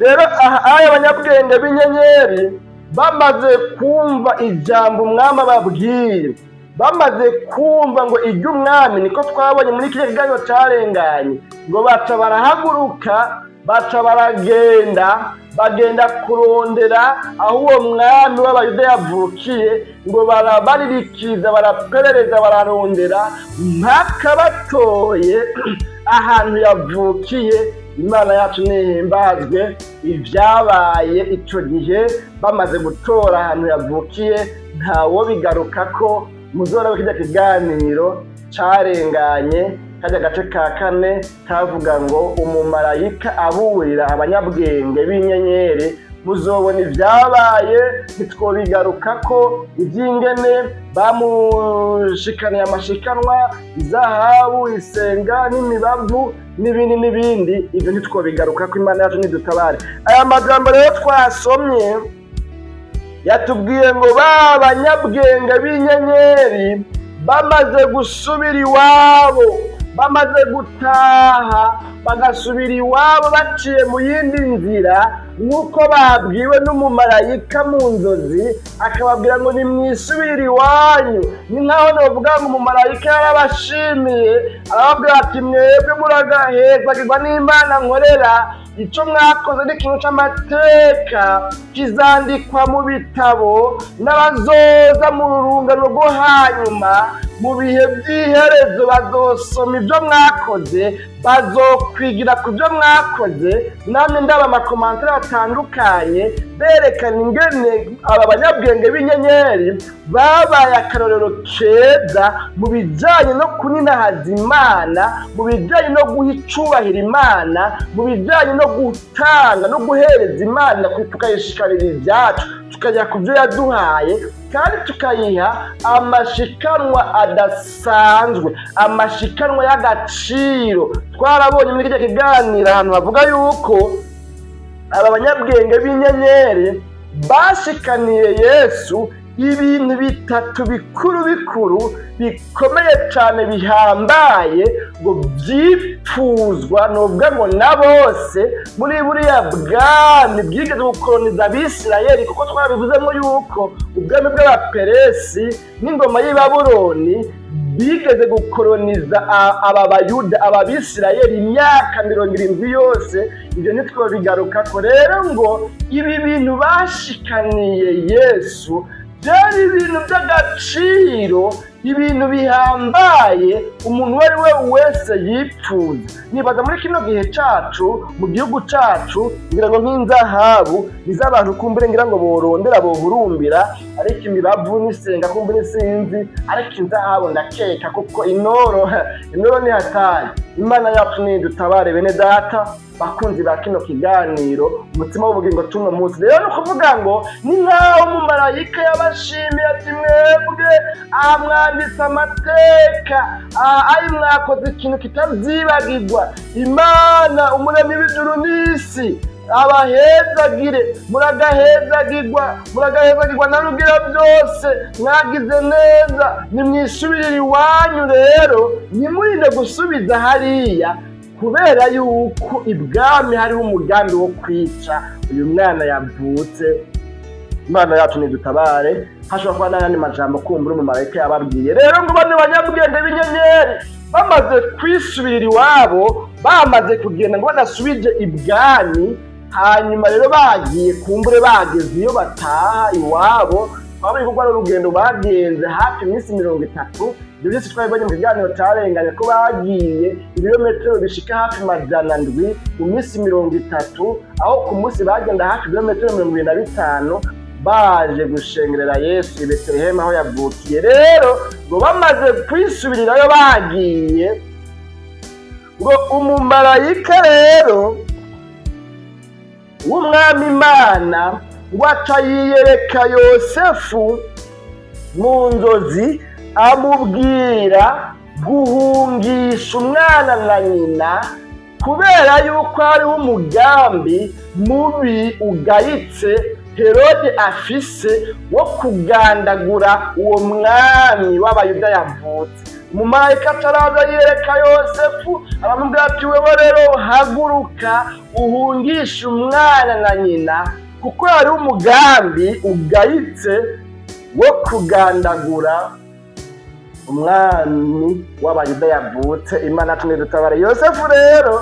Rero aha aya abanyabwenge b'inyenyeri bamaze kumva ijambo umwami ababwiye, bamaze kumva ngo iry'umwami, niko twabonye muri kiriya kiganiro carenganye, ngo baca barahaguruka, baca baragenda, bagenda kurondera aho uwo mwami w'Abayuda yavukiye. Ngo barabaririkiza, baraperereza, bararondera mpaka batoye ahantu yavukiye. Imana yacu nihimbazwe. Ibyabaye ico gihe bamaze gutora ahantu yavukiye, ntawo bigaruka ko muzora. Kirya kiganiro carenganye, kajya gace ka kane kavuga ngo umumarayika aburira abanyabwenge b'inyenyeri, muzobona ibyabaye, ntitwobigaruka ko, iby'ingene bamushikaniye amashikanwa, izahabu, isenga n'imibavu n'ibindi n'ibindi, ibyo ntitwobigaruka ko. Imana yacu nidutabare. Aya majambo rero twasomye yatubwiye ngo ba banyabwenge b'inyenyeri bamaze gusubira iwabo, bamaze gutaha, bagasubira iwabo baciye mu yindi nzira, nk'uko babwiwe n'umumarayika mu nzozi, akababwira ngo nimwisubire iwanyu. Ni nkaho novuga ngo umumarayika yarabashimiye, arababwira ati: "Mwebwe muragahezagirwa n'Imana nkorera. Icyo mwakoze ni ikintu c'amateka, kizandikwa mu bitabo n'abazoza mu rurungano rwo hanyuma, mu bihe by'iherezo bazosoma ibyo mwakoze, bazokwigira ku byo mwakoze." Namwe ndaba ama commentaires atandukanye berekana ingene aba banyabwenge b'inyenyeri babaye akarorero keza mu bijyanye no kuninahaza Imana, mu bijyanye no guha icubahiro Imana, mu bijyanye no gutanga no guhereza Imana, tukayishikarira ibyacu, tukajya ku byo yaduhaye, kandi tukayiha amashikanwa adasanzwe, amashikanwa y'agaciro. Twarabonye muri kirya kiganiro ahantu bavuga yuko aba banyabwenge b'inyenyeri bashikaniye Yesu ibintu bitatu bikuru bikuru bikomeye cyane, bihambaye, ngo byipfuzwa nuvuga ngo na bose muri buriya bwami bwigeze gukoroniza Abisirayeli, kuko twabivuzemo yuko ubwami bw'Abaperesi n'ingoma y'i Babuloni bigeze gukoroniza aba Bayuda, aba Bisirayeli, imyaka 70 yose. Ibyo ntitwobigarukako. Rero ngo ibi bintu bashikaniye Yesu byari ibintu by'agaciro, ibintu bihambaye umuntu uwo ari we wese yipfuza. Nibaza muri kino gihe cacu, mu gihugu cacu, ngira ngo nk'inzahabu nizo abantu kumbure ngira ngo borondera, bohurumbira, ariko imibavu n'isenga kumbure sinzi, ariko inzahabu ndakeka, kuko inoro, inoro ni hatari. Imana yacu nidutabare. Bene data, bakunzi ba kino kiganiro Umutima w'Ubugingo tuno munsi, rero ni ukuvuga ngo ni nk'aho umumarayika yabashimiye ati: "Mwebwe aha mwanditse amateka, aha ari mwakoze ikintu kitabyibagirwa. Imana Umuremyi w'ijuru n'isi abahezagire. Muragahezagirwa, muragahezagirwa na Rugira byose. Mwagize neza, nimwisubirire iwanyu." Rero ntimurinde gusubiza hariya, kubera yuko ibwami hariho umugambi wo kwica uyu mwana yavutse. Imana yacu nidutabare. Hashobora kuba n'ayandi majambo kumbura umumarayika yababwiye. Rero ngo bano banyabwenge b'inyenyeri bamaze kwisubirira iwabo, bamaze kugenda, ngo badasubije ibwami, hanyuma rero bagiye kumbure, bageze iyo bataha iwabo, twabonye ko ari urugendo bagenze hafi iminsi 30. Ibyo byose twabibonye mu kiganiro carenganye, ko bagiye ibirometero bishika hafi 700 mu minsi 30, aho ku munsi bagenda hafi ibirometero 75, baje gushengerera Yesu i Betelehemu aho yavukiye. Rero ngo bamaze kwisubirirayo, bagiye, ngo umumarayika rero w'Umwami Imana ngo aca yiyereka Yosefu mu nzozi, amubwira guhungisha umwana na nyina, kubera yuko hariho umugambi mubi ugayitse Herode afise wo kugandagura uwo mwami w'Abayuda yavutse. Umumarayika ataraza yereka Yosefu, aramubwira ati: "Wewe rero haguruka uhungishe umwana na nyina, kuko hari umugambi ugayitse wo kugandagura umwami w'Abayuda yavutse." Imana yacu ntidutabare. Yosefu rero,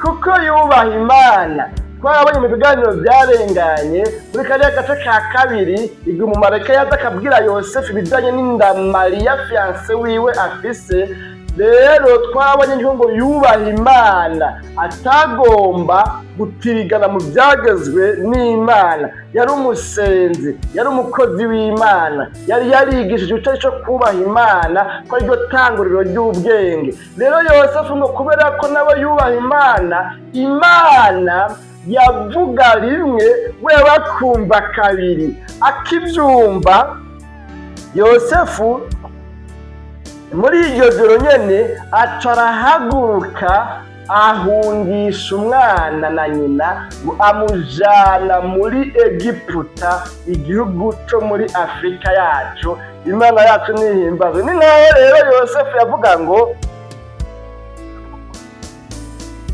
kuko yubaha Imana, twarabonye mu biganiro byarenganye muri kariya gace ka kabiri, igihe umumarayika yaza akabwira Yosefu ibijyanye n'inda Mariya fiancée wiwe afise. Rero twabonye ngo yubaha Imana, atagomba gutirigana mu byagezwe n'Imana. Yari umusenzi, yari umukozi w'Imana, yari yarigishije icyo cyo kubaha Imana, ko ariryo tanguriro ry'ubwenge. Rero Yosefu ngo kubera ko nawe yubaha Imana, Imana yavuga rimwe we bakumva kabiri. Akibyumva Yosefu muri iryo joro nyene, aca arahaguruka ahungisha umwana na nyina, amujana muri Egiputa, igihugu co muri Afurika yacu. Imana yacu nihimbazwe. Ni nkaho rero Yosefu yavuga ngo,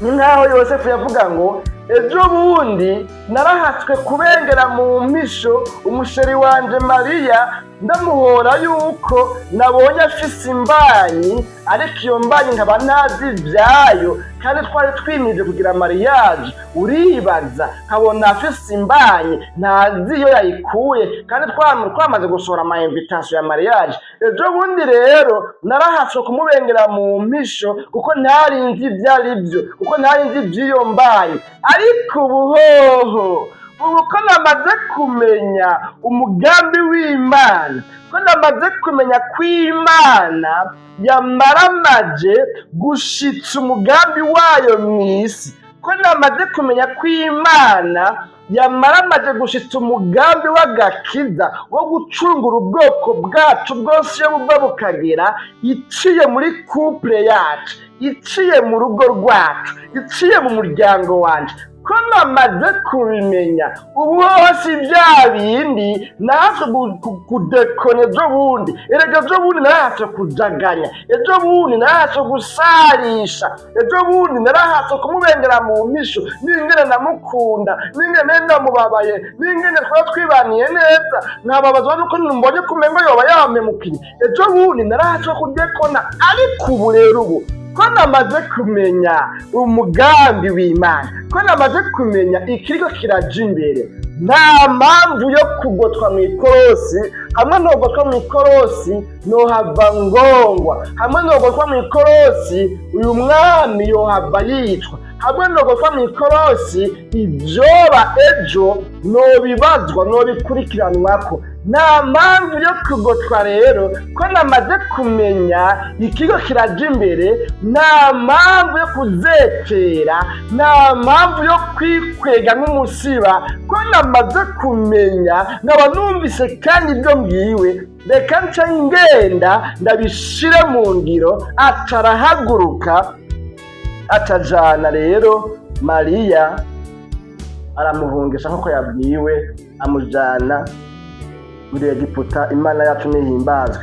ni nkaho Yosefu yavuga ngo: "Ejo bundi narahatswe kubengera mu mpisho umuchéri wanje Mariya, ndamuhora yuko nabonye afise imbanyi, ariko iyo mbanyi nkaba ntazi ibyayo, kandi twari twimije kugira mariage. Uribaza, nkabona afise imbanyi ntazi iyo yayikuye, kandi twamaze gusohora ama invitation ya mariage. Ejo bundi rero narahatswe kumubengera mu mpisho, kuko ntari nzi ibyo ari byo, kuko ntari nzi iby'iyo mbanyi. Ariko ubu hoho, ubu ko namaze kumenya umugambi w'Imana, ko namaze kumenya ko Imana yamaramaje gushitsa umugambi wayo mu isi, ko namaze kumenya ko Imana yamaramaje gushitsa umugambi w'agakiza wo gucungura ubwoko bwacu bwose iyo buva bukagera, iciye muri couple yacu, iciye mu rugo rwacu, iciye mu muryango wanje, ko namaze kubimenya, ubu hose bya bindi natwe kudekona ejo bundi, erega ejo bundi narahatse kujaganya, ejo bundi narahatse gusarisha, ejo bundi narahatse kumubengera mu mpisho, n'ingene namukunda, n'ingene nari ndamubabaye, n'ingene twaba twibaniye neza, nkababazwa nuko mbonye kumengo yoba yampemukiye. Ejo bundi narahatse kudekona, ariko ubu rero, ubu ko namaze kumenya umugambi w'Imana, ko namaze kumenya ikiriko kiraja imbere, nta mpamvu yo kugotwa mu ikorosi. Hamwe nogotwa mu ikorosi nohava ngongwa, hamwe nogotwa mu ikorosi uyu mwami yohava yicwa, hamwe nogotwa mu ikorosi ibyoba ejo nobibazwa, nobikurikiranwako. Nta mpamvu yo kugotwa rero, ko namaze kumenya ikigo kiraja imbere. Nta mpamvu yo kuzetera, nta mpamvu yo kwikwega nk'umusiba, ko namaze kumenya, nkaba numvise kandi ibyo mbwiwe, reka nce ngenda ndabishire mu ngiro." Atarahaguruka atajana rero Mariya, aramuhungisha nk'uko yabwiwe, amujana muri Egiputa. Imana yacu nihimbazwe.